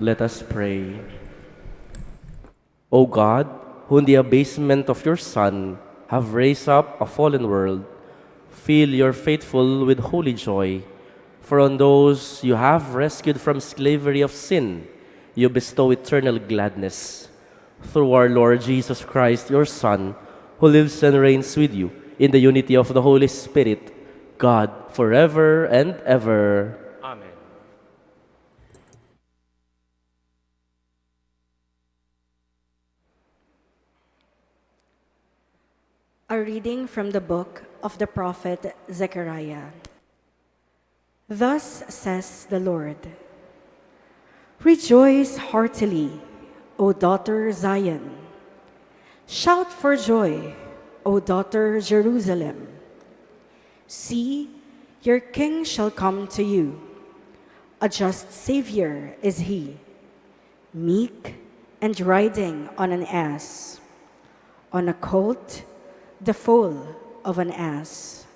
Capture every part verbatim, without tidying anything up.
Let us pray. O God, who in the abasement of your Son have raised up a fallen world, fill your faithful with holy joy, for on those you have rescued from slavery of sin, you bestow eternal gladness. Through our Lord Jesus Christ, your Son, who lives and reigns with you in the unity of the Holy Spirit, God, forever and ever. Amen. A reading from the book of the prophet Zechariah. Thus says the Lord: Rejoice heartily, O daughter Zion. Shout for joy, O daughter Jerusalem. See, your king shall come to you. A just Savior is he, meek and riding on an ass, on a colt, the foal of an ass.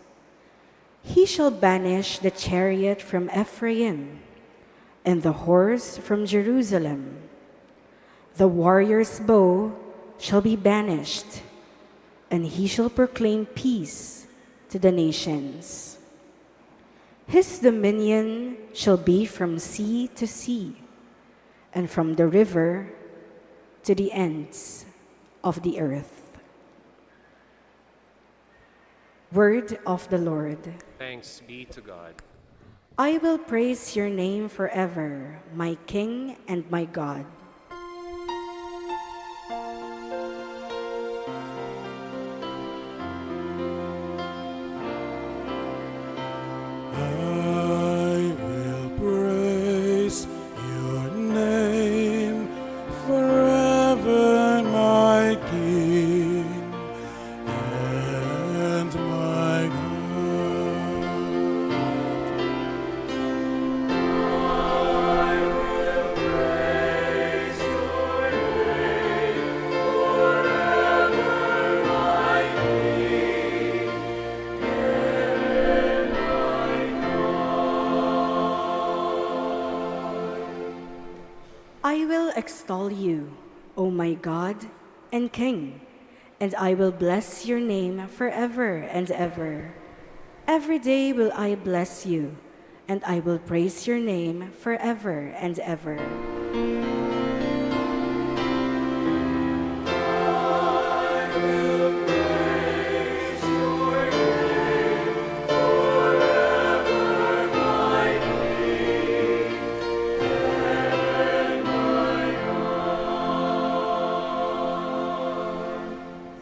He shall banish the chariot from Ephraim, and the horse from Jerusalem. The warrior's bow shall be banished, and he shall proclaim peace to the nations. His dominion shall be from sea to sea, and from the river to the ends of the earth. Word of the Lord. Thanks be to God. I will praise your name forever, my King and my God. I will praise your name forever, my King and my God. I will praise your name forever, my King and my God. I will extol you, O my God and King, and I will bless your name forever and ever. Every day will I bless you, and I will praise your name forever and ever.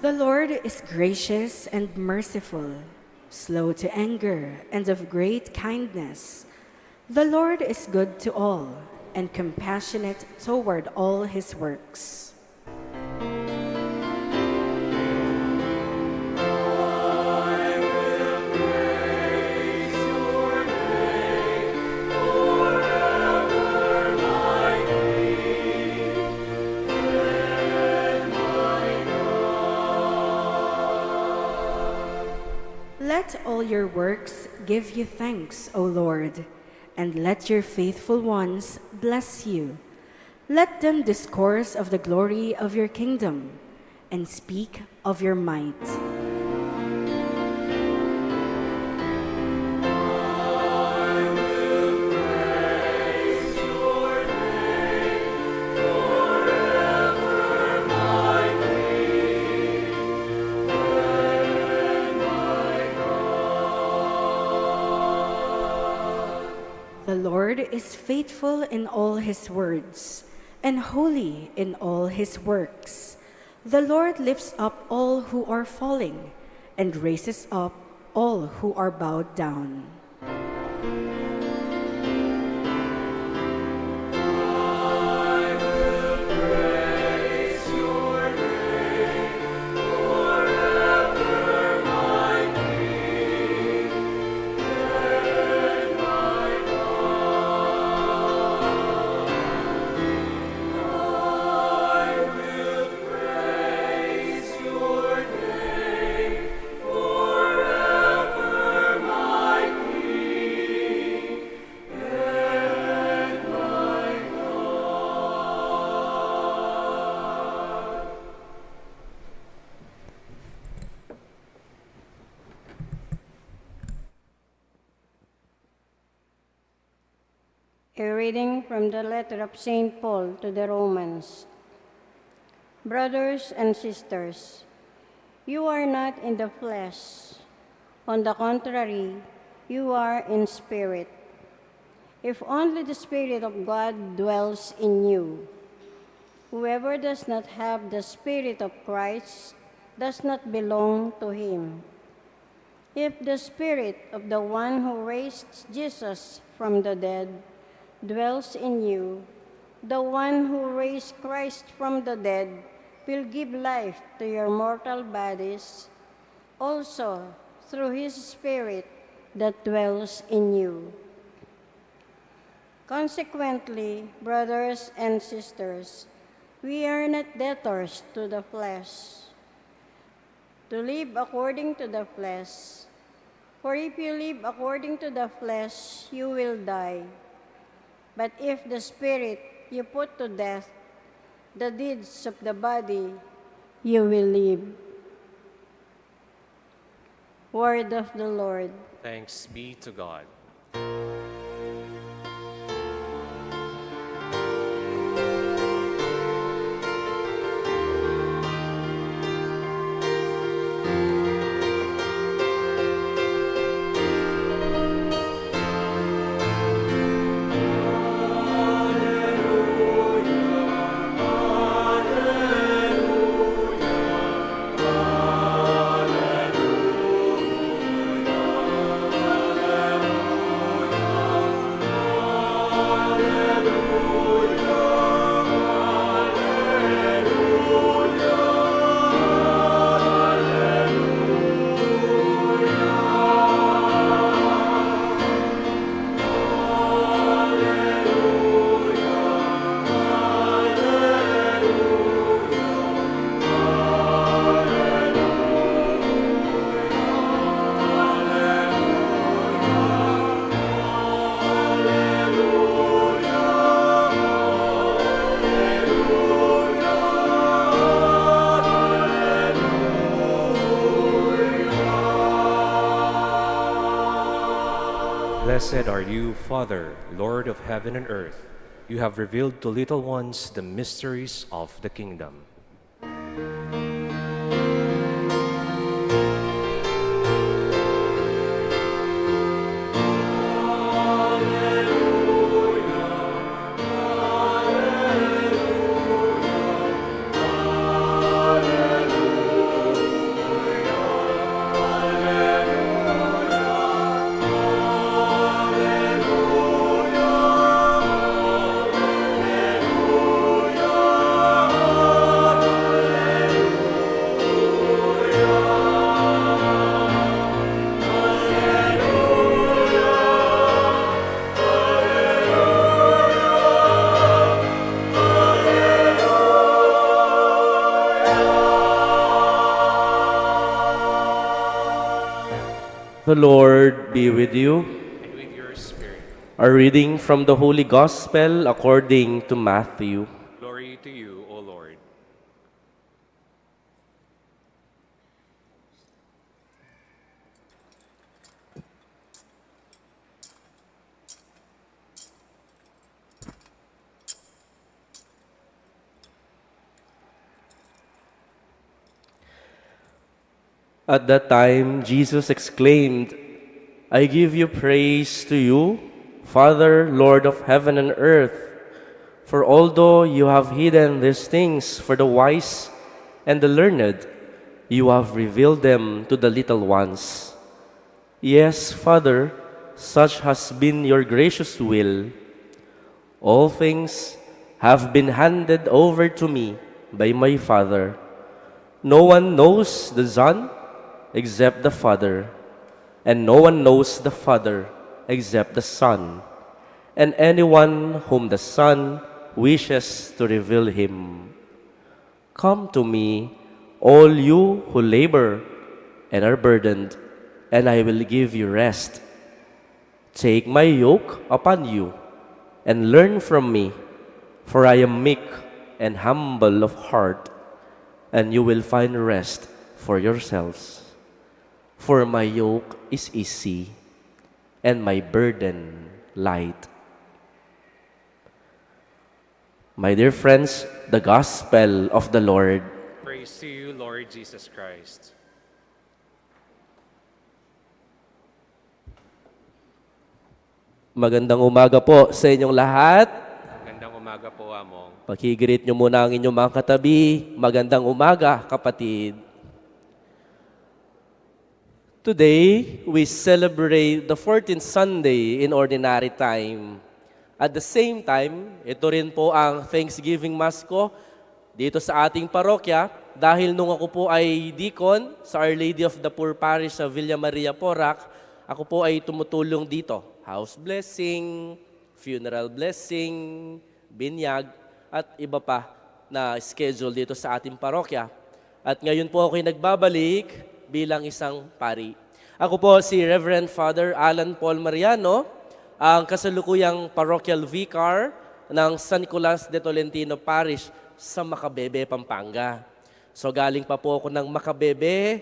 The Lord is gracious and merciful, slow to anger, and of great kindness. The Lord is good to all, and compassionate toward all his works. Let all your works give you thanks, O Lord, and let your faithful ones bless you. Let them discourse of the glory of your kingdom and speak of your might. The Lord is faithful in all his words and holy in all his works. The Lord lifts up all who are falling and raises up all who are bowed down. A reading from the letter of Saint Paul to the Romans. Brothers and sisters, you are not in the flesh. On the contrary, you are in spirit. If only the Spirit of God dwells in you. Whoever does not have the Spirit of Christ does not belong to him. If the Spirit of the one who raised Jesus from the dead dwells in you, the one who raised Christ from the dead will give life to your mortal bodies also through his Spirit that dwells in you. Consequently, brothers and sisters, we are not debtors to the flesh to live according to the flesh. For if you live according to the flesh, you will die. But if the Spirit you put to death the deeds of the body, you will live. Word of the Lord. Thanks be to God. Blessed are you, Father, Lord of heaven and earth. You have revealed to little ones the mysteries of the kingdom. The Lord be with you. And with your spirit. A reading from the Holy Gospel according to Matthew. Glory to you, O Lord. At that time, Jesus exclaimed, "I give you praise to you, Father, Lord of heaven and earth, for although you have hidden these things for the wise and the learned, you have revealed them to the little ones. Yes, Father, such has been your gracious will. All things have been handed over to me by my Father. No one knows the Son except the Father, and no one knows the Father except the Son, and anyone whom the Son wishes to reveal him. Come to me, all you who labor and are burdened, and I will give you rest. Take my yoke upon you and learn from me, for I am meek and humble of heart, and you will find rest for yourselves. For my yoke is easy and my burden light." My dear friends, the gospel of the Lord. Praise to you, Lord Jesus Christ. Magandang umaga po sa inyong lahat. Magandang umaga po, Among. Paki-greet nyo muna ang inyong mga katabi. Magandang umaga, kapatid. Today, we celebrate the fourteenth Sunday in Ordinary Time. At the same time, ito rin po ang Thanksgiving Mass ko dito sa ating parokya. Dahil nung ako po ay deacon sa Our Lady of the Poor Parish sa Villa Maria, Porac, ako po ay tumutulong dito. House blessing, funeral blessing, binyag, at iba pa na schedule dito sa ating parokya. At ngayon po ako'y nagbabalik bilang isang pari. Ako po si Reverend Father Alan Paul Mariano, ang kasalukuyang parochial vicar ng San Nicolas de Tolentino Parish sa Macabebe, Pampanga. So, galing pa po ako ng Macabebe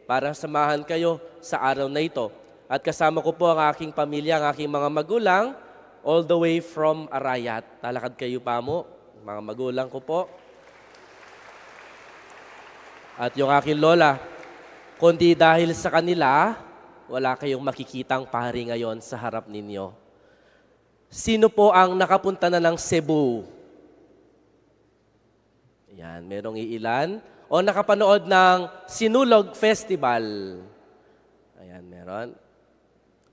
para samahan kayo sa araw na ito. At kasama ko po ang aking pamilya, ang aking mga magulang, all the way from Arayat. Talakad kayo pa mo, mga magulang ko po. At yung aking lola, kundi dahil sa kanila, wala kayong makikitang pari ngayon sa harap ninyo. Sino po ang nakapunta na ng Cebu? Ayan, merong iilan. O nakapanood ng Sinulog Festival? Ayan, meron.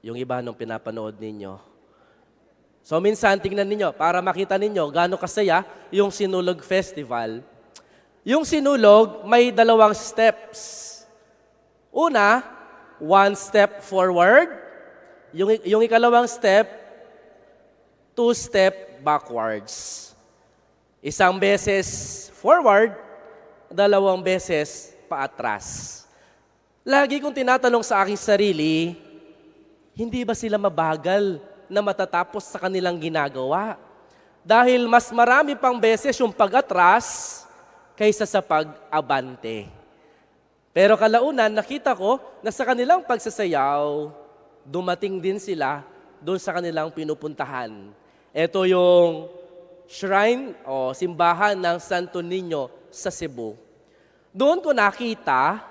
Yung iba, nung pinapanood ninyo. So, minsan, tingnan ninyo, para makita ninyo gaano kasaya yung Sinulog Festival. Yung Sinulog, may dalawang steps. Una, one step forward. Yung, yung ikalawang step, two step backwards. Isang beses forward, dalawang beses paatras. Lagi kong tinatanong sa aking sarili, hindi ba sila mabagal na matatapos sa kanilang ginagawa? Dahil mas marami pang beses yung pag-atras kaysa sa pag-abante. Pero kalaunan, nakita ko na sa kanilang pagsasayaw, dumating din sila doon sa kanilang pinupuntahan. Ito yung shrine o simbahan ng Santo Niño sa Cebu. Doon ko nakita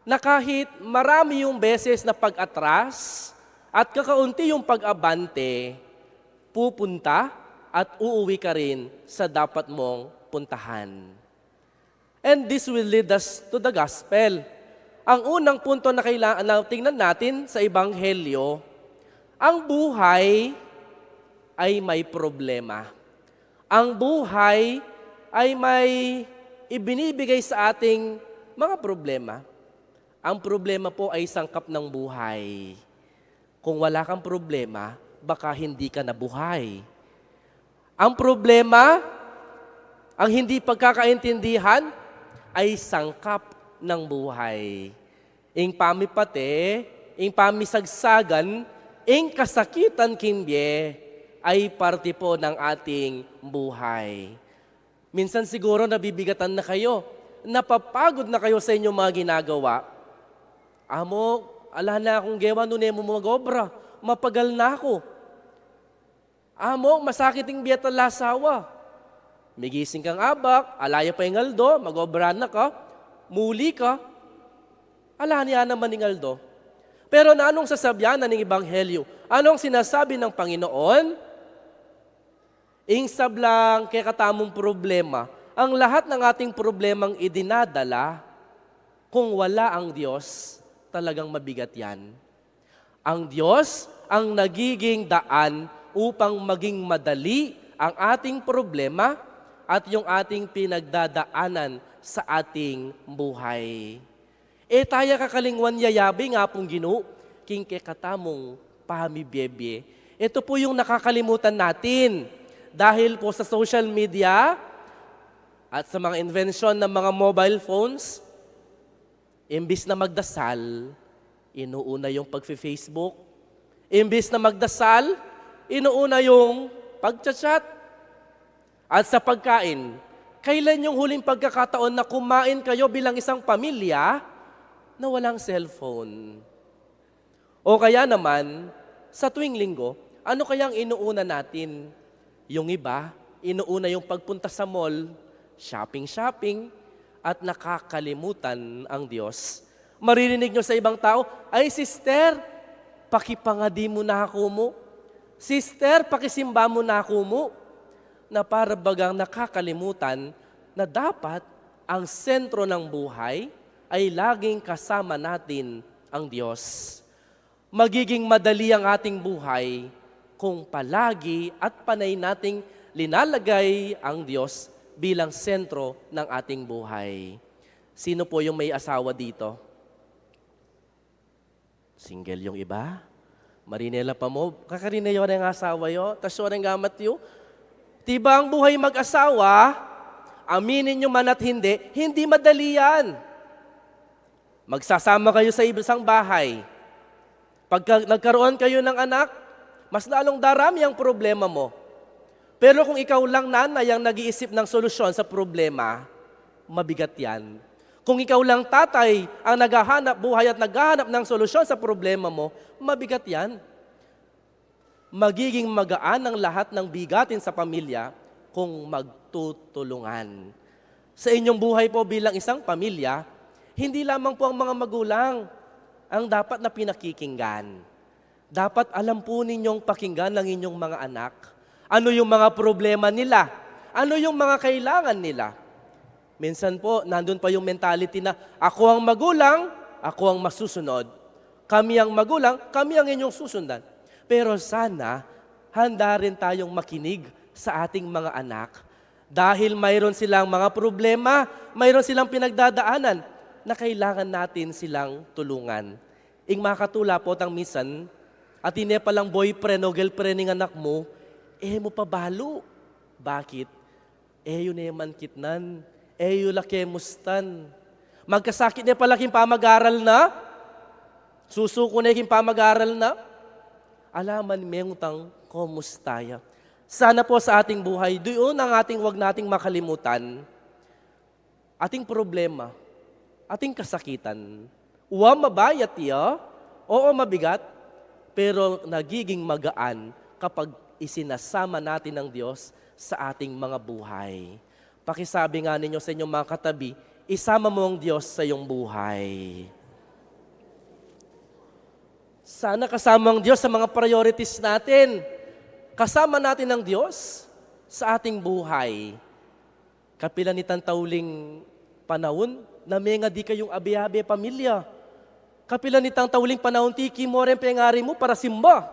na kahit marami yung beses na pag-atras at kakaunti yung pag-abante, pupunta at uuwi ka rin sa dapat mong puntahan. And this will lead us to the gospel. Ang unang punto na kailangan na tingnan natin sa Ebanghelyo, ang buhay ay may problema. Ang buhay ay may ibinibigay sa ating mga problema. Ang problema po ay sangkap ng buhay. Kung wala kang problema, baka hindi ka nabuhay. Ang problema, ang hindi pagkakaintindihan, ay sangkap ng buhay. Ing pamipate, ing pamisagsagan, ing kasakitan king bie ay parte po ng ating buhay. Minsan siguro nabibigatan na kayo, napapagod na kayo sa inyong mga ginagawa. "Amo, ala na akong gewa, nune mu mag-obra, mapagal na ako. Amo, masakit ing bie at lasawa." Migising kang abak, ala ya pa ing aldo, mag-obra na ka, muli ka, ala na naman ing aldo. Pero nanung sasabian na ning Ebanghelyo? Anong sinasabi ng Panginoon? Ing sablang kekatamung problema, ang lahat ng ating problemang idinadala, kung wala ang Diyos, talagang mabigat yan. Ang Diyos ang nagiging daan upang maging madali ang ating problema at yung ating pinagdadaanan sa ating buhay. E taya kakalingwan yayabe ing Apung Ginu king kekatamung pamibie-bie. Ito po yung nakakalimutan natin dahil po sa social media at sa mga invention ng mga mobile phones. Imbis na magdasal, inuuna yung pagfi-Facebook. Imbis na magdasal, inuuna yung pagchat-chat. At sa pagkain, kailan yung huling pagkakataon na kumain kayo bilang isang pamilya na walang cellphone? O kaya naman, sa tuwing Linggo, ano kayang inuuna natin? Yung iba, Inuuna yung pagpunta sa mall, shopping-shopping, at nakakalimutan ang Diyos. Maririnig nyo sa ibang tao, "Ay, sister, pakipangadi mu na aku mu. Sister, pakisimba mu na aku mu." Na para bagang nakakalimutan na dapat ang sentro ng buhay ay laging kasama natin ang Diyos. Magiging madali ang ating buhay kung palagi at panay nating linalagay ang Diyos bilang sentro ng ating buhay. Sino po yung may asawa dito? Single yung iba? Marinela pa mo. Kakarinela yu ring asawa yu. Tas yu ring gamat yu. Diba ang buhay mag-asawa, aminin nyo man at hindi, hindi madali yan. Magsasama kayo sa isang bahay. Pagka nagkaroon kayo ng anak, mas lalong darami ang problema mo. Pero kung ikaw lang nanay ang nag-iisip ng solusyon sa problema, mabigat yan. Kung ikaw lang tatay ang naghahanap buhay at naghahanap ng solusyon sa problema mo, mabigat yan. Magiging magaan ang lahat ng bigatin sa pamilya kung magtutulungan. Sa inyong buhay po bilang isang pamilya, hindi lamang po ang mga magulang ang dapat na pinakikinggan. Dapat alam po ninyong pakinggan ang inyong mga anak. Ano yung mga problema nila? Ano yung mga kailangan nila? Minsan po, nandun pa yung mentality na, "Ako ang magulang, ako ang masusunod. Kami ang magulang, kami ang inyong susundan." Pero sana, handa rin tayong makinig sa ating mga anak. Dahil mayroon silang mga problema, mayroon silang pinagdadaanan na kailangan natin silang tulungan. Ing makatula po tang minsan, atin ne palang boyfriend o girlfriend ning anak mu, e mu pa balu. Bakit? E yu ne man kitnan, e yu la kemustan. Magkasakit ne pala king pamag-aral na, susuku ne king pamag-aral na, ala man mengutang kumusta ya. Sana po sa ating buhay, doon ang ating wag nating makalimutan. Ating problema, ating kasakitan. Wa mabayat ya, oo, mabigat, pero nagiging magaan kapag isinasama natin ang Diyos sa ating mga buhay. Pakisabi nga ninyo sa inyong mga katabi, "Isama mo ang Diyos sa iyong buhay." Sana kasama ang Diyos sa mga priorities natin. Kasama natin ang Diyos sa ating buhay. Kapilan itang tauling panaun na mengadi kayung abe-abe pamilya. Kapilan itang tauling panaun tiki mu reng pengari mu para simba.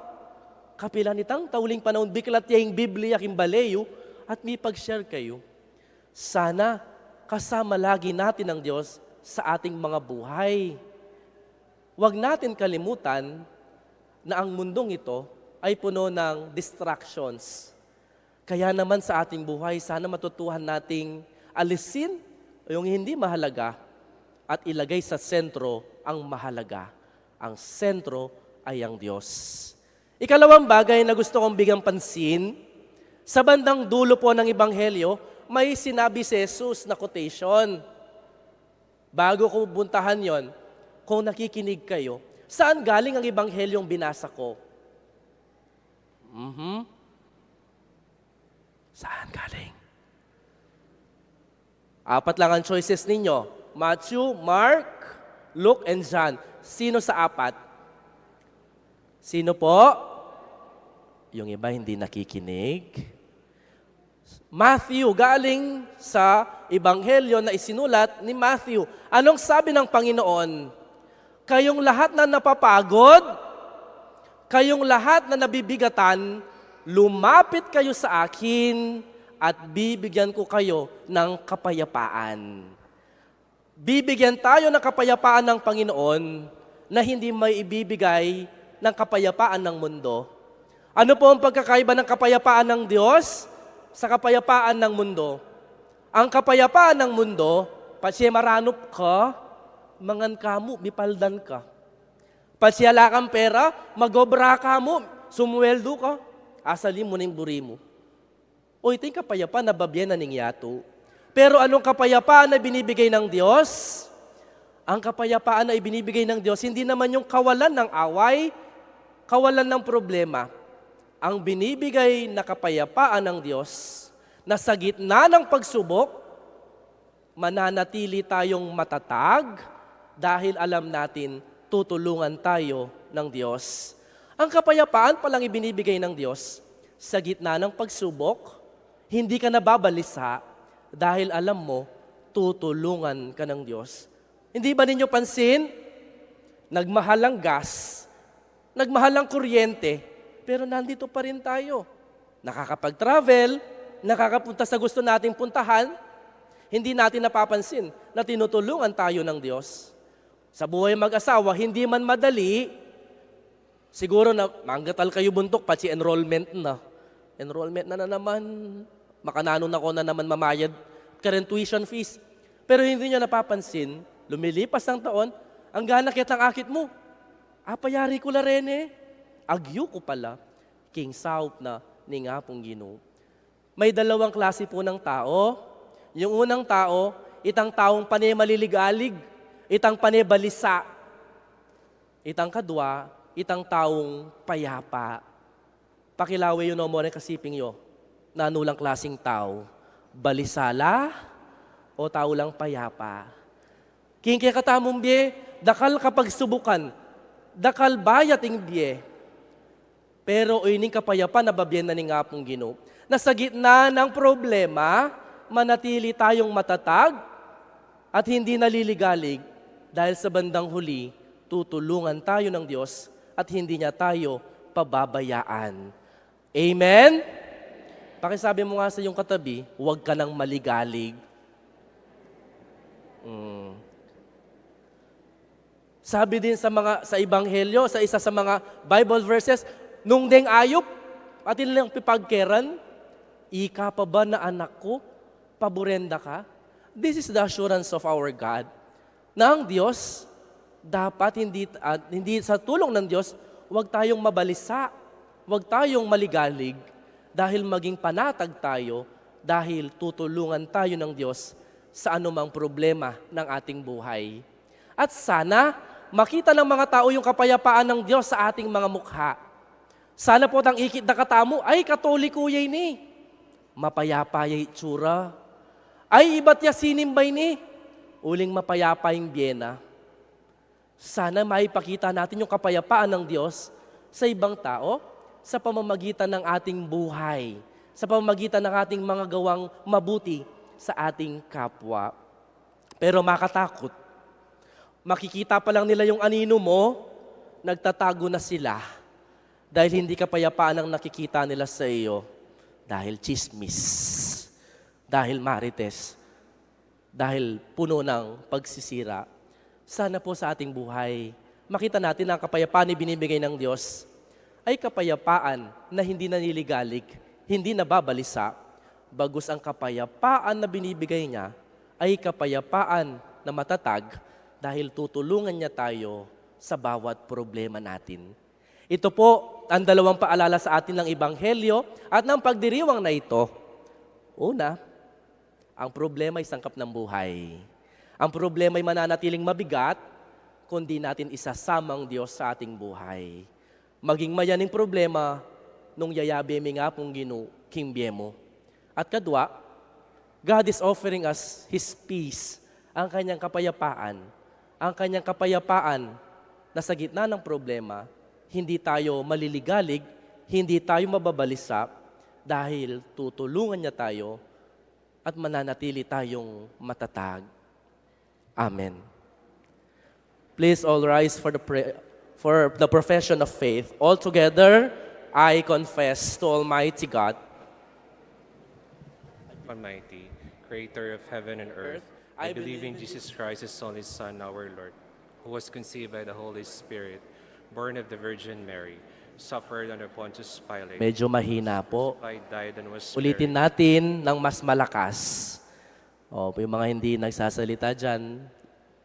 Kapilan itang tauling panaun biklat ya ing Biblia king bale yu at mipag-share kayu. Sana kasama lagi natin ang Diyos sa ating mga buhay. Huwag natin kalimutan na ang mundong ito ay puno ng distractions. Kaya naman sa ating buhay, sana matutuhan nating alisin yung hindi mahalaga at ilagay sa sentro ang mahalaga. Ang sentro ay ang Diyos. Ikalawang bagay na gusto kong bigyan pansin, sa bandang dulo po ng Ebanghelyo, may sinabi si Jesus na quotation. Bago ko buntahan yon, kung nakikinig kayo, saan galing ang Ebanghelyong binasa ko? Mhm. Saan galing? Apat lang ang choices ninyo. Matthew, Mark, Luke, and John. Sino sa apat? Sino po? Yung iba hindi nakikinig. Matthew, galing sa Ebanghelyo na isinulat ni Matthew. Anong sabi ng Panginoon? "Kayong lahat na napapagod, kayong lahat na nabibigatan, lumapit kayo sa akin at bibigyan ko kayo ng kapayapaan." Bibigyan tayo ng kapayapaan ng Panginoon na hindi may ibibigay ng kapayapaan ng mundo. Ano po ang pagkakaiba ng kapayapaan ng Diyos sa kapayapaan ng mundo? Ang kapayapaan ng mundo, patse maranup ka, mangan ka mu, mipaldan ka. Patse ala kang pera, magobra ka mu, sumweldo ka, asali mu na ing buri mu. O, ito yung kapayapaan na babie na ning yatu. Pero anong kapayapaan na binibigay ng Diyos? Ang kapayapaan na ibinibigay ng Diyos, hindi naman yung kawalan ng away, kawalan ng problema. Ang binibigay na kapayapaan ng Diyos, na sa gitna ng pagsubok, mananatili tayong matatag dahil alam natin tutulungan tayo ng Diyos. Ang kapayapaan palang ibinibigay ng Diyos sa gitna ng pagsubok, hindi ka nababalisa dahil alam mo tutulungan ka ng Diyos. Hindi ba ninyo pansin? Nagmahal ang gas, nagmahal ang kuryente, pero nandito pa rin tayo. Nakakapag-travel, nakakapunta sa gusto nating puntahan, hindi natin napapansin na tinutulungan tayo ng Diyos. Sa buhay mag-asawa, hindi man madali, siguro na manggatal kayo buntuk, pati enrollment na. Enrollment na, na naman. Makananu na ko na naman mamayad karen tuition fees. Pero hindi nyo napapansin, lumilipas ang taon, ang gana kitang akit mo. Apayari ko la rene. Agyu ko pala, king saup na ning Apung Ginu. May dalawang klase po ng tao. Yung unang tao, itang taong pane maliligalig, itang pane balisa. Itang kadwa, itang taong payapa. Pakilawe yu no, more kasiping yu. Nanu lang klasing tao? Balisa la o tao lang payapa? King kekatamung bie, dakal kapagsubukan, dakal bayat ing bie. Pero ining kapayapan a babie na ning Apung Ginu, na sa gitna ng problema, manatili tayong matatag at hindi naliligalig, dahil sa bandang huli, tutulungan tayo ng Diyos at hindi niya tayo pababayaan. Amen? Pakisabi mo nga sa iyong katabi, "Huwag ka nang maligalig." Mm. Sabi din sa mga, sa Ebanghelyo, sa isa sa mga Bible verses, nung deng ayup, atin lang pipagkeran, "Ika pa ba na anak ku, paburen da ka?" This is the assurance of our God. Na ang Diyos, dapat hindi, ah, hindi sa tulong ng Diyos, huwag tayong mabalisa, huwag tayong maligalig, dahil maging panatag tayo, dahil tutulungan tayo ng Diyos sa anumang problema ng ating buhay. At sana, makita ng mga tao yung kapayapaan ng Diyos sa ating mga mukha. Sana po tang ikit da katamu, "Ay, Katoliko ya ini. Mapayapa ya itsura. Ay, ibat ya sinimba ini. Uling mapayapa ing bie na." Sana maipakita natin yung kapayapaan ng Diyos sa ibang tao sa pamamagitan ng ating buhay, sa pamamagitan ng ating mga gawang mabuti sa ating kapwa. Pero makatakot, makikita pa lang nila yung anino mo, nagtatago na sila. Dahil hindi kapayapaan ang nakikita nila sa iyo. Dahil tsismis. Dahil marites. Dahil puno ng pagsisira. Sana po sa ating buhay, makita natin na ang kapayapaan na ibinibigay ng Diyos ay kapayapaan na hindi naniligalig, hindi nababalisa, bagus ang kapayapaan na binibigay niya ay kapayapaan na matatag dahil tutulungan niya tayo sa bawat problema natin. Ito po ang dalawang paalala sa atin ng Ebanghelyo at ng pagdiriwang na ito. Una, ang problema ay sangkap ng buhay. Ang problema ay mananatiling mabigat kung di natin isasama ang Diyos sa ating buhay. Maging mayaning problema nung yayabe mi nga pung Ginu king bie mu. At kadwa, God is offering us His peace, ang kanyang kapayapaan. Ang kanyang kapayapaan na sa gitna ng problema, hindi tayo maliligalig, hindi tayo mababalisa, dahil tutulungan niya tayo at mananatili tayong matatag. Amen. Please all rise for the pre-, for the profession of faith. All together, I confess to Almighty God. Almighty, creator of heaven and earth, I believe in Jesus Christ, His only Son, our Lord, who was conceived by the Holy Spirit, born of the Virgin Mary, suffered under Pontius Pilate, medyo mahina po. Crucified, died, and was buried. Ulitin natin ng mas malakas. O, yung mga hindi nagsasalita dyan,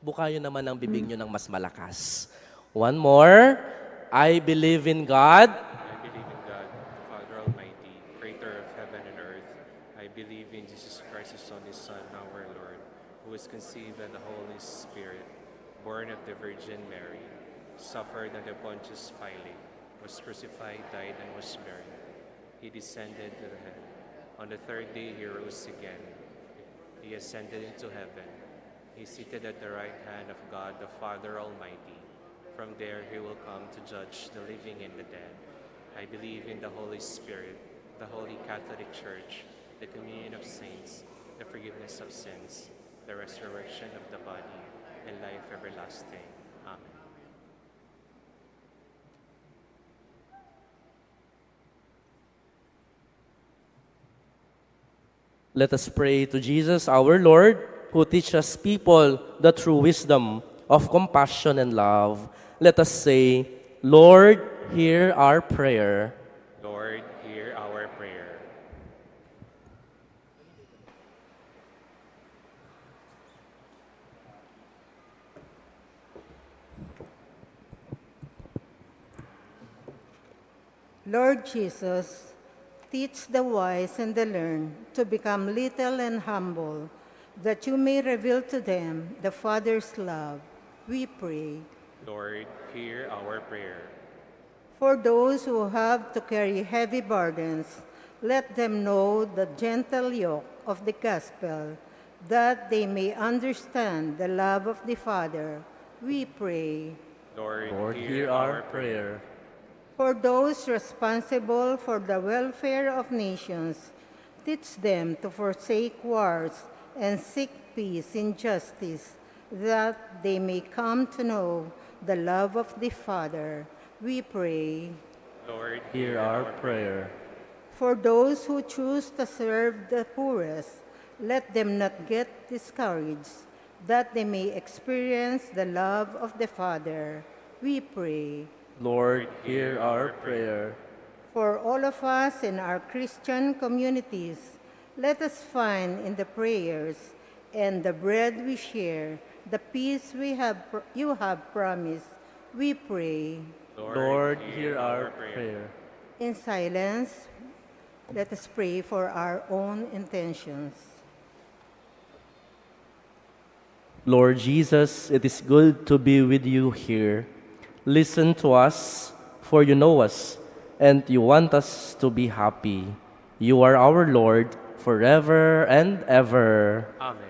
bukayo naman ang bibig nyo ng mas malakas. One more. I believe in God. I believe in God, the Father Almighty, creator of heaven and earth. I believe in Jesus Christ, His only Son, our Lord, who was conceived by the Holy Spirit, born of the Virgin Mary, suffered under Pontius Pilate, was crucified, died, and was buried. He descended to the heaven. On the third day he rose again. He ascended into heaven. He is seated at the right hand of God the Father Almighty. From there he will come to judge the living and the dead. I believe in the Holy Spirit, the Holy Catholic Church, the communion of saints, the forgiveness of sins, the resurrection of the body, and life everlasting. Amen. Let us pray to Jesus our Lord, who teaches people the true wisdom of compassion and love. Let us say, "Lord, hear our prayer." Lord, hear our prayer. Lord Jesus, teach the wise and the learned to become little and humble, that you may reveal to them the Father's love, we pray. Lord, hear our prayer. For those who have to carry heavy burdens, let them know the gentle yoke of the gospel, that they may understand the love of the Father, we pray. Lord, Lord, hear hear our our prayer. For those responsible for the welfare of nations, teach them to forsake wars and seek peace and justice, that they may come to know the love of the Father, we pray. Lord, hear our prayer. For those who choose to serve the poorest, let them not get discouraged, that they may experience the love of the Father, we pray. Lord, hear our prayer. For all of us in our Christian communities, let us find in the prayers and the bread we share the peace we have pr-, you have promised, we pray. Lord, hear our prayer. In silence, let us pray for our own intentions. Lord Jesus, it is good to be with you here. Listen to us, for you know us, and you want us to be happy. You are our Lord forever and ever. Amen.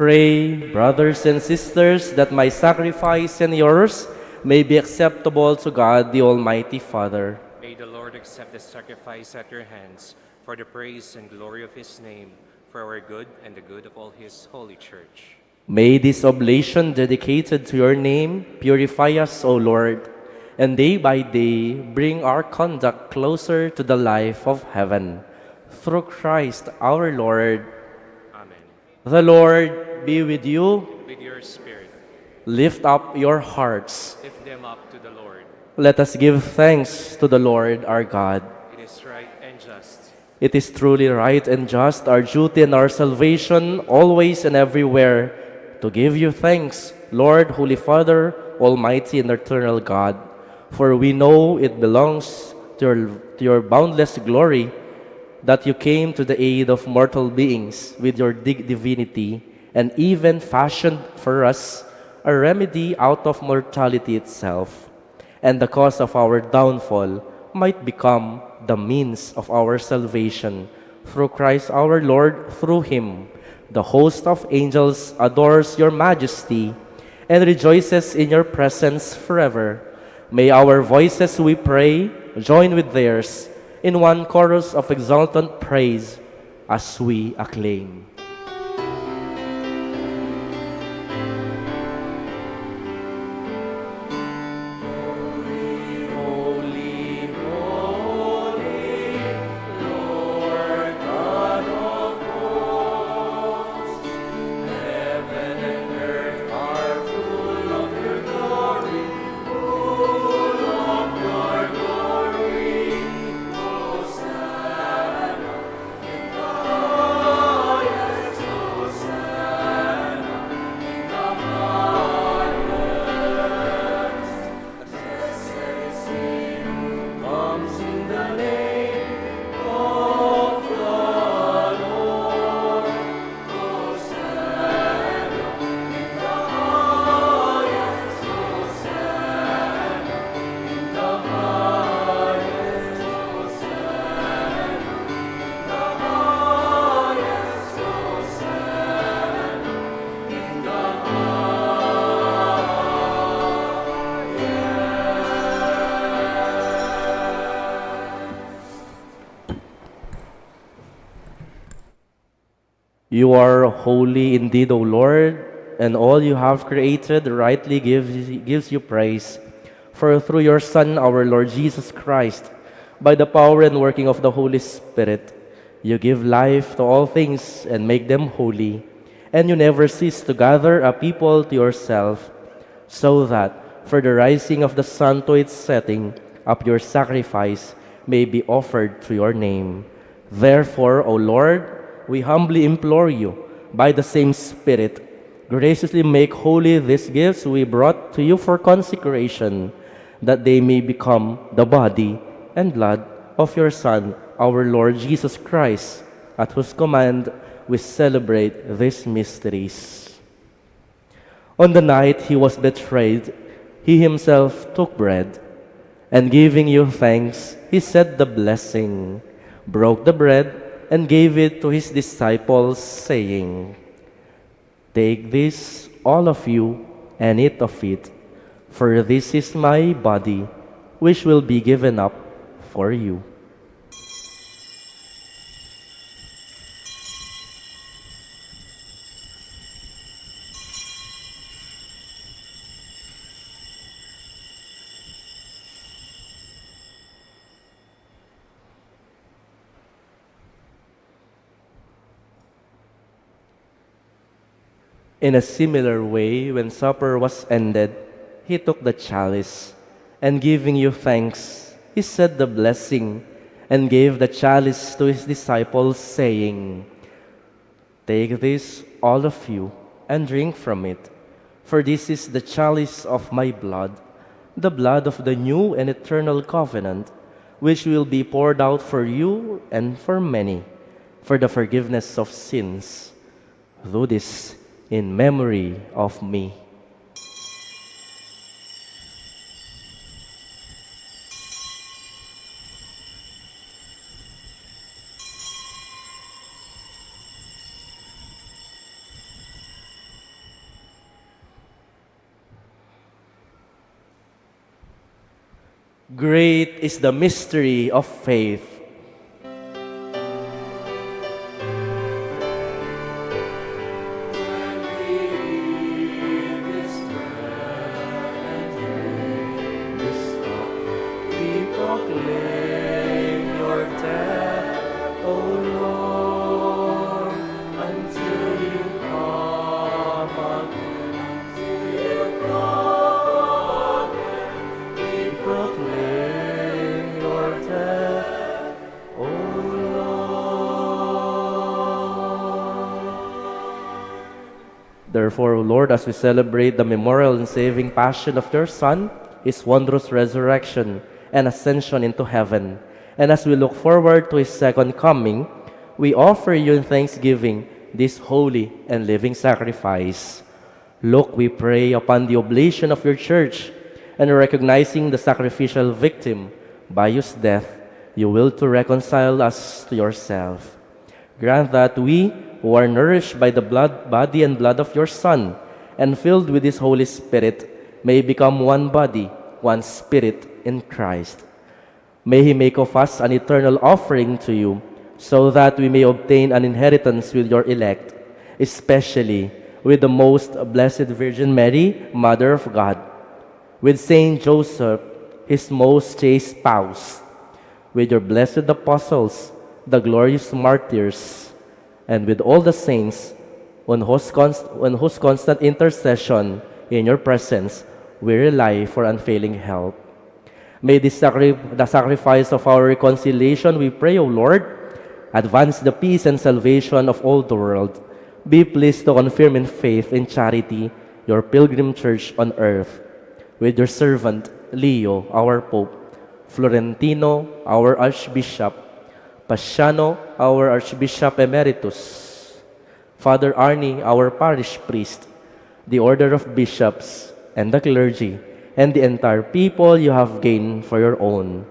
Pray, brothers and sisters, that my sacrifice and yours may be acceptable to God, the Almighty Father. May the Lord accept the sacrifice at your hands for the praise and glory of his name, for our good and the good of all his holy church. May this oblation dedicated to your name purify us, O Lord, and day by day bring our conduct closer to the life of heaven. Through Christ our Lord. Amen. The Lord be with you. With your spirit. Lift up your hearts. Lift them up to the Lord. Let us give thanks to the Lord our God. It is right and just. It is truly right and just, our duty and our salvation, always and everywhere, to give you thanks, Lord, Holy Father, Almighty and Eternal God, for we know it belongs to your, to your boundless glory that you came to the aid of mortal beings with your dig- divinity and even fashioned for us a remedy out of mortality itself, and the cause of our downfall might become the means of our salvation. Through Christ our Lord, through him, the host of angels adores your majesty and rejoices in your presence forever. May our voices, we pray, join with theirs in one chorus of exultant praise as we acclaim. You are holy indeed, O Lord, and all you have created rightly gives, gives you praise. For through your Son, our Lord Jesus Christ, by the power and working of the Holy Spirit, you give life to all things and make them holy, and you never cease to gather a people to yourself, so that for the rising of the sun to its setting, a pure sacrifice may be offered to your name. Therefore, O Lord, we humbly implore you, by the same Spirit, graciously make holy these gifts we brought to you for consecration, that they may become the body and blood of your Son, our Lord Jesus Christ, at whose command we celebrate these mysteries. On the night he was betrayed, he himself took bread, and giving you thanks, he said the blessing, broke the bread, and gave it to his disciples, saying, "Take this, all of you, and eat of it, for this is my body, which will be given up for you." In a similar way, when supper was ended, he took the chalice, and giving you thanks, he said the blessing, and gave the chalice to his disciples, saying, "Take this, all of you, and drink from it, for this is the chalice of my blood, the blood of the new and eternal covenant, which will be poured out for you and for many for the forgiveness of sins. Do this in memory of me." Great is the mystery of faith. We proclaim your death, O Lord, until you come again. Until you come again, we proclaim your death, O Lord. Therefore, O Lord, as we celebrate the memorial and saving passion of your Son, his wondrous resurrection and ascension into heaven, and as we look forward to his second coming, we offer you in thanksgiving this holy and living sacrifice. Look, we pray, upon the oblation of your church, and recognizing the sacrificial victim by whose death you will to reconcile us to yourself. Grant that we, who are nourished by the blood, body and blood of your Son, and filled with his Holy Spirit, may become one body, one spirit in Christ. May he make of us an eternal offering to you, so that we may obtain an inheritance with your elect, especially with the most blessed Virgin Mary, Mother of God, with Saint Joseph, his most chaste spouse, with your blessed apostles, the glorious martyrs, and with all the saints, on whose const-, on whose constant intercession in your presence we rely for unfailing help. May this sacri-, the sacrifice of our reconciliation, we pray, O Lord, advance the peace and salvation of all the world. Be pleased to confirm in faith and charity your pilgrim church on earth, with your servant Leo, our Pope, Florentino, our Archbishop, Paciano, our Archbishop Emeritus, Father Arnie, our parish priest, the order of bishops, and the clergy, and the entire people you have gained for your own.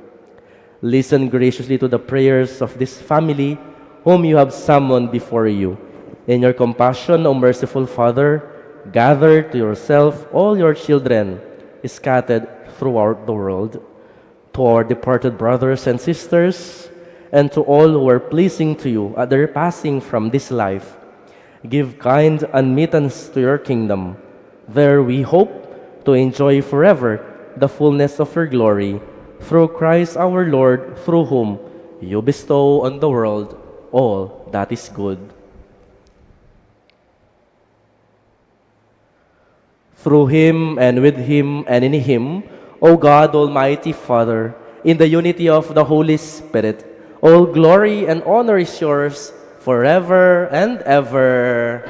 Listen graciously to the prayers of this family whom you have summoned before you. In your compassion, O merciful Father, gather to yourself all your children scattered throughout the world. To our departed brothers and sisters, and to all who were pleasing to you at their passing from this life, give kind admittance to your kingdom. There we hope to enjoy forever the fullness of your glory, through Christ our Lord, through whom you bestow on the world all that is good. Through him, and with him, and in him, O God, Almighty Father, in the unity of the Holy Spirit, all glory and honor is yours forever and ever.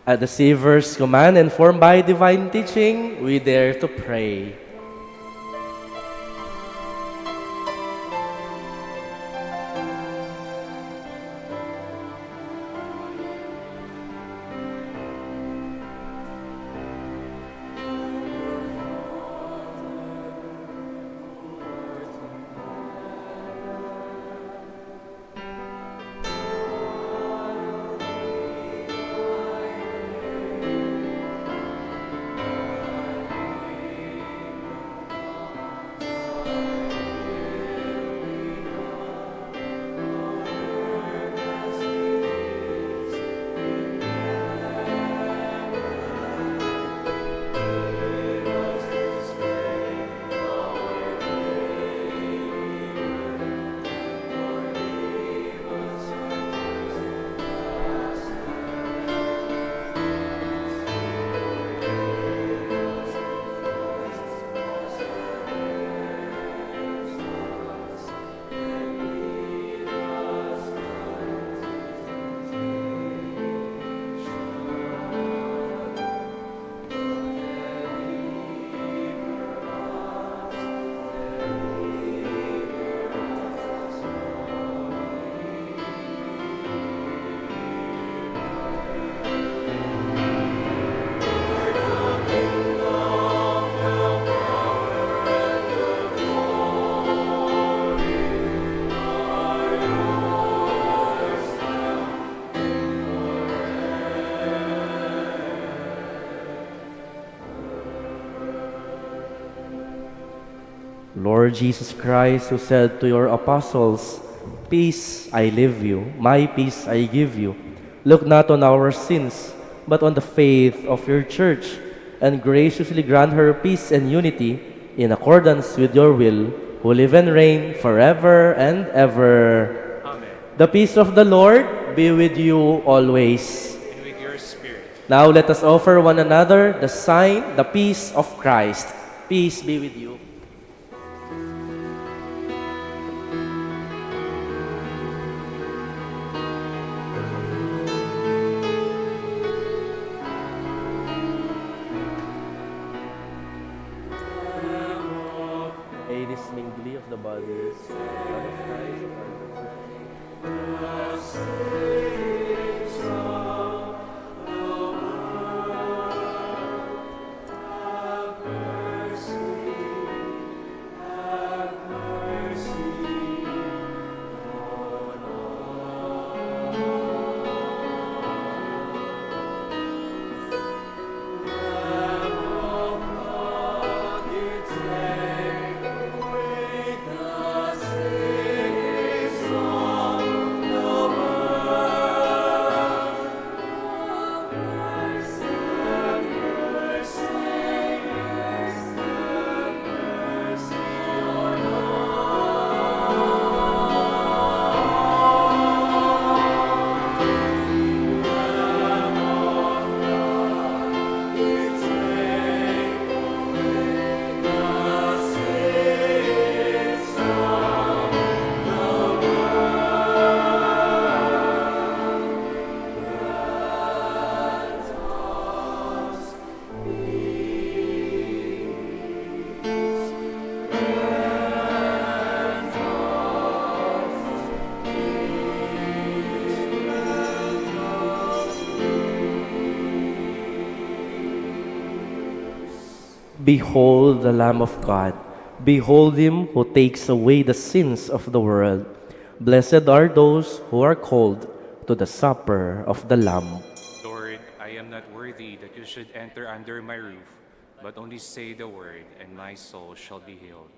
At the Savior's command, informed by divine teaching, we dare to pray. Lord Jesus Christ, who said to your apostles, "Peace I leave you, my peace I give you," look not on our sins, but on the faith of your church, and graciously grant her peace and unity in accordance with your will, who live and reign forever and ever. Amen. The peace of the Lord be with you always. And with your spirit. Now let us offer one another the sign, the peace of Christ. Peace be with you. May this mingling of the bodies of Christ and the blood of Jesus Behold the Lamb of God. Behold him who takes away the sins of the world. Blessed are those who are called to the supper of the Lamb. Lord, I am not worthy that you should enter under my roof, but only say the word, and my soul shall be healed.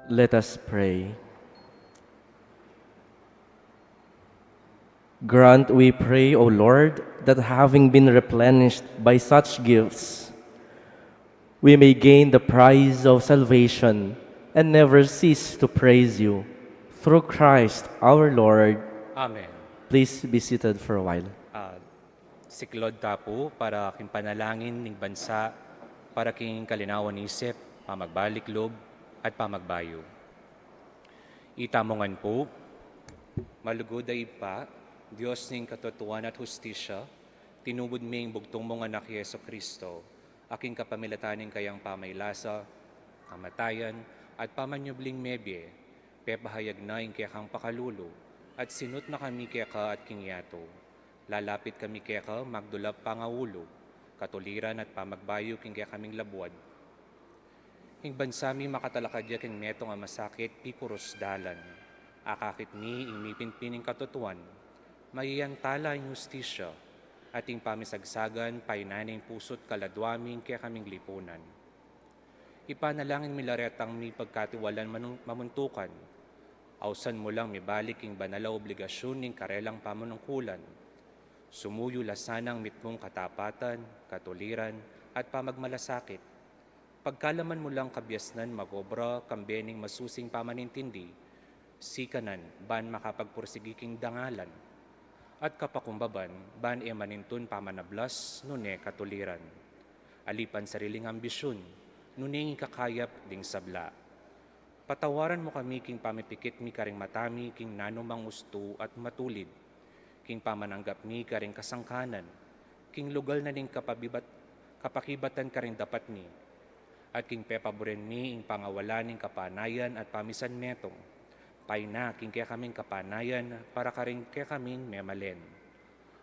Let us pray. Grant, we pray, O Lord, that having been replenished by such gifts, we may gain the prize of salvation and never cease to praise you. Through Christ our Lord. Amen. Please be seated for a while. Ah, siklaud ta pu para king panalangin ning bansa, para king kalinawan isip, pamagbalik lub, at pamagbayu. Itamu ngan pu. Malugud a Ibpa, Dios ning katutuan at hustisya, tinubud me ing bugtung mung Anak, i Jesu Kristo, a king kapamilatan ning kayang pamaglasa, kamatayan, at pamanyubling mebie, pepahayag na ing kekang pakalulu, at sinut na kami keka at king yatu. Lalapit kami keka, magdulap pangaulu, katuliran at pamagbayu king kekaming labuad. Ing bansa mi makatalakad ya king metung a masakit, pikurus dalan. Akakit mi ing mipinpin ning katutuan, mayayantala ing hustisya, at ing pamisagsagan, painan ing pusu't kaladua mi ing kekaming lipunan. Ipanalangin mi la retang mipagkatiwalan manung-, mamuntukan. Ausan mu lang mibalik ing banal a obligasyun ning karelang pamanungkulan. Sumuyu la sanang mitmung katapatan, katuliran, at pamagmalasakit. Pagkalaman mu lang kabiasnan mag-obra kambe ning masusing pamanintindi, sikanan ban makapagpursigi king dangalan, at kapakumbaban ban e manintun pamanablas nune katuliran. Ali pansariling ambisyun, nune ing ikakayap ding sabla. Patawaran mu kami king pamipikit mi karing mata mi king nanumang ustu at matulid, king pamananggap mi karing kasangkanan, king lugal na ning kapabibat-, kapakibatan karing dapat mi, at king pepaburen mi ing pangawalan ning kapanayan at pamisanmetung. Paina king kekaming kapanayan para karing kekaming memalen.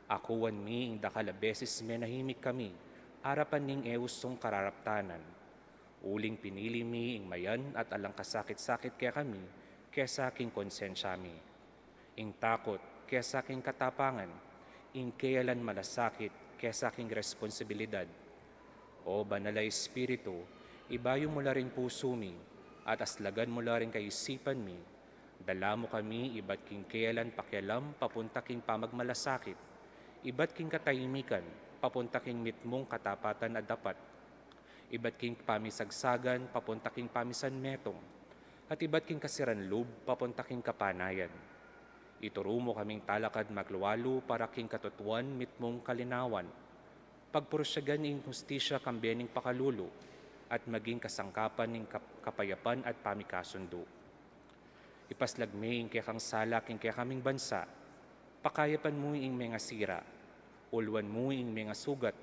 Akuan mi ing dakal a beses menahimik kami arapan ning e ustung kararaptanan. Uling pinili mi ing mayan at alang kasakit-sakit kekami kesa king konsensya mi, ing takut kesa king katapangan, ing keyalan malasakit kesa king responsibilidad. O Banal a Espiritu, ibayu mu la ring pusu mi, at aslagan mu la ring kaisipan mi. Dala mu kami ibat king keyalan pakialam papunta king pamagmalasakit, ibat king katahimikan papunta king mitmung katapatan a dapat, ibat king pamisagsagan papunta king pamisanmetung, at ibat king kasiran lub papunta king kapanayan. Ituru mu kaming talakad maglualu para king katutuan mitmung kalinawan, pagpurusyagan ing hustisya kambe ning pakalulu, at maging kasangkapan ning kap-, kapayapan at pamikasundu. Ipaslag me ing kekang sala king kekaming bansa, pakayapan mu ing mengasira, uluan mu ing mengasugat,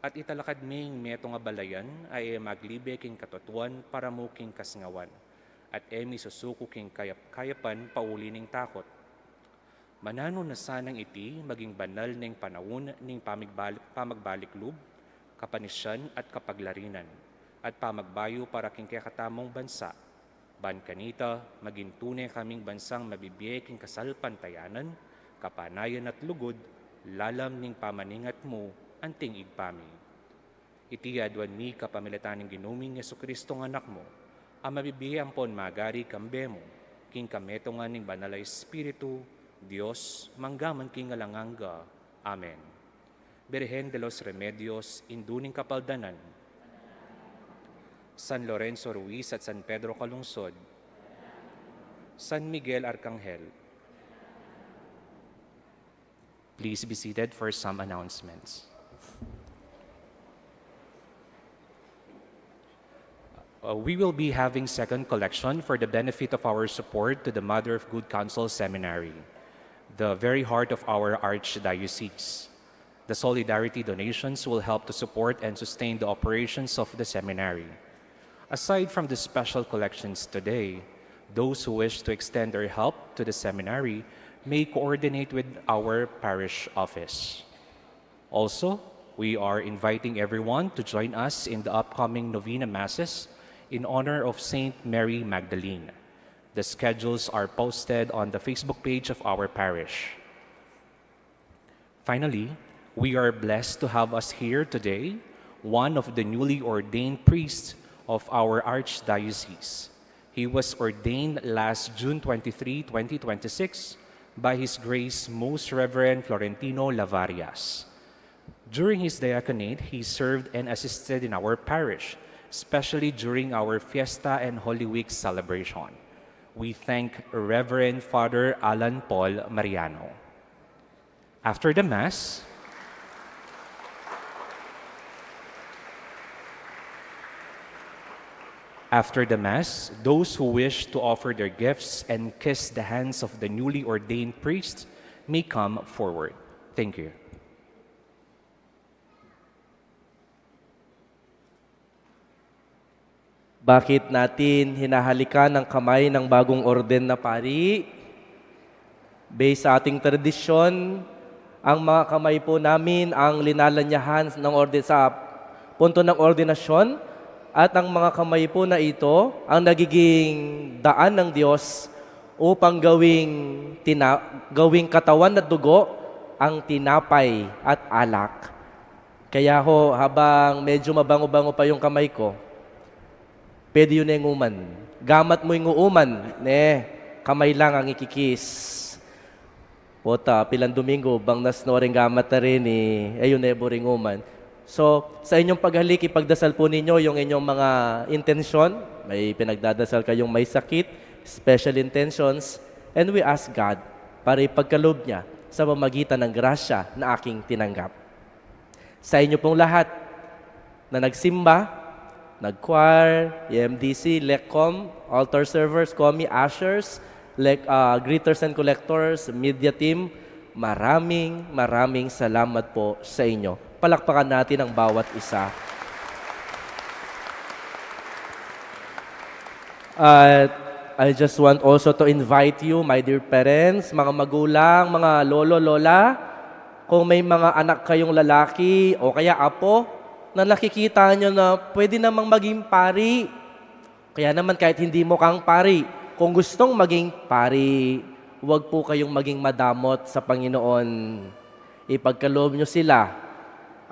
at italakad me ing metung a balayan a e maglibe king katutuan para mu king kasingawan, at e misusuku king kayap-kayapan pauli ning takut. Mananu na sanang iti maging banal neng panaun ning pamigbalik-, pamagbalik lub, kapanisyan at kapaglarinan, at pamagbayu para king kekatamung bansa. Ban kanita, maging tune kaming bansang mabibie king kasalpantayanan, kapanayan at lugud, lalam ning pamaningat mu, anting Ibpa mi. Iti aduan mi kapamilatan ning Ginu ming Jesucristo nga Anak mu, a mabibie ampon magari kambe mu, king kametungan ning Banal a Espiritu, Dios, mangga man king alang angga. Amen. Birhen de los Remedios, Indu ning Kapaldanan, San Lorenzo Ruiz at San Pedro Calungsod, San Miguel Arcangel. Please be seated for some announcements. Uh, we will be having second collection for the benefit of our support to the Mother of Good Counsel Seminary, the very heart of our archdiocese. The solidarity donations will help to support and sustain the operations of the seminary. Aside from the special collections today, those who wish to extend their help to the seminary may coordinate with our parish office. Also, we are inviting everyone to join us in the upcoming novena masses in honor of Saint Mary Magdalene. The schedules are posted on the Facebook page of our parish. Finally, we are blessed to have us here today one of the newly ordained priests of our archdiocese, He was ordained last June twenty-three, twenty twenty-six, by His Grace Most Reverend Florentino Lavarias. During his diaconate, he served and assisted in our parish, especially during our Fiesta and Holy Week celebration. We thank Reverend Father Alan Paul Mariano. After the Mass, after the Mass, those who wish to offer their gifts and kiss the hands of the newly ordained priest may come forward. Thank you. Bakit natin hinahalikan ang kamay ng bagong orden na pari? Based sa ating tradisyon, ang mga kamay po namin ang linalanyahan ng orden sa punto ng ordinasyon, at ang mga kamay po na ito ang nagiging daan ng Diyos upang gawing, tina- gawing katawan at dugo ang tinapay at alak. Kaya ho, habang medyo mabango-bango pa yung kamay ko, pwede yun na yung uman. Gamat mo yung uuman, ne, kamay lang ang ikikis. Pota, pilang Domingo, bang nas no ring gamat na rin eh, ayun, ne, buring uman. So, sa inyong paghalik, ipagdasal po ninyo yung inyong mga intensyon. May pinagdadasal kayong may sakit, special intentions, and we ask God para ipagkaloob niya sa pamagitan ng grasya na aking tinanggap. Sa inyo pong lahat na nagsimba, nag-choir, E M D C, LECCOM, altar servers, komi, ushers, lec- ah, greeters and collectors, media team, maraming, maraming salamat po sa inyo. Palakpakan natin ang bawat isa. At I just want also to invite you, my dear parents, mga magulang, mga lolo, lola, kung may mga anak kayong lalaki o kaya apo na nakikita nyo na pwede namang maging pari, kaya naman kahit hindi mo kang pari, kung gustong maging pari, huwag po kayong maging madamot sa Panginoon. Ipagkaloob nyo sila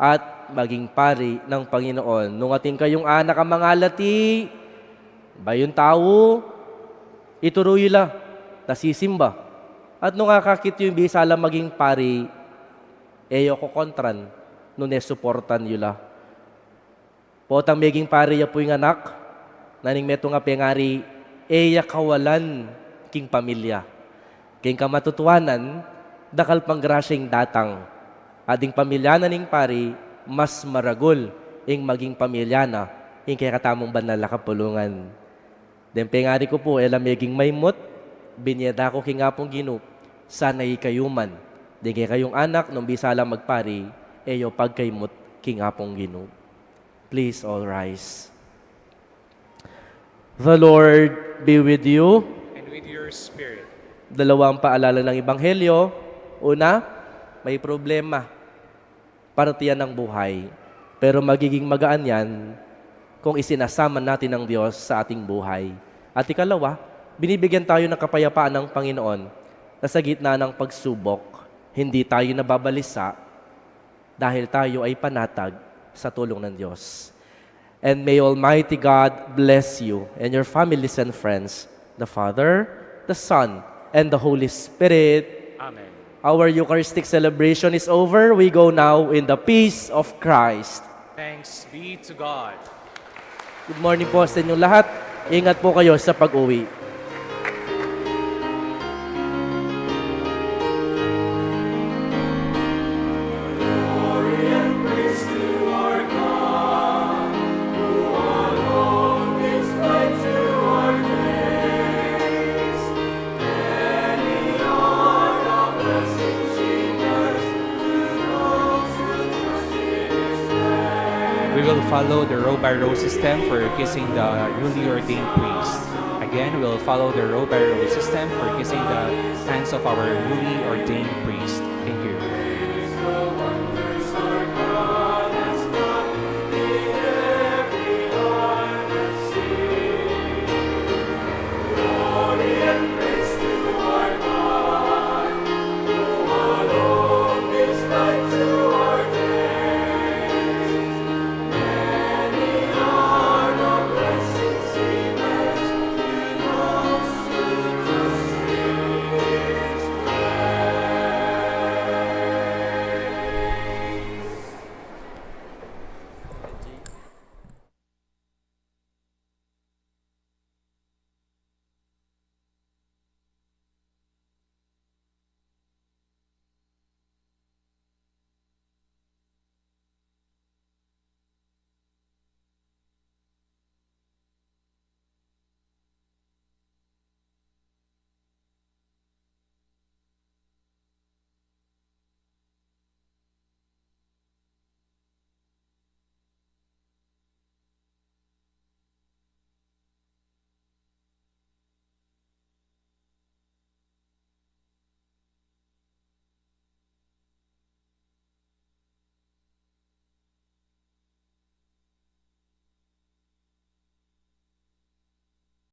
at maging pari ng Panginoon. Nung atin kayong anak ang mangalati, bayun tau, ituru yu la, nasisimba. At nung akakit yu ing bisa la maging pari, e yu kokontran, nune suportan yu la. Potang meging pari ya pu ing anak, na ning metung a pengari, e ya kawalan king pamilya. King kamatutuanan, dakal pang grasya ing datang. At ding pamilya na ning pari, mas maragul ing maging pamilya na ing kekatamung banal a kapulungan. Deng pengari ku pu, e la meging maimut, binie da ku king Apung Ginu, sana ikayu man, deng kekayung anak, nung bisa la magpari, e yu pagkaimut king Apung Ginu. Please all rise. The Lord be with you. And with your spirit. Dalawang paalala ng Ebanghelyo. Una, may problema. Parte yan ng buhay. Pero magiging magaan yan kung isinasama natin ang Diyos sa ating buhay. At ikalawa, binibigyan tayo ng kapayapaan ng Panginoon na sa gitna ng pagsubok, hindi tayo nababalisa dahil tayo ay panatag sa tulong ng Diyos. And may Almighty God bless you and your families and friends, the Father, the Son, and the Holy Spirit. Amen. Our Eucharistic celebration is over. We go now in the peace of Christ. Thanks be to God. Good morning po sa inyong lahat. Ingat po kayo sa pag-uwi. We will follow the row by row system for kissing the newly ordained priest. Again, we'll follow the row by row system for kissing the hands of our newly ordained priest.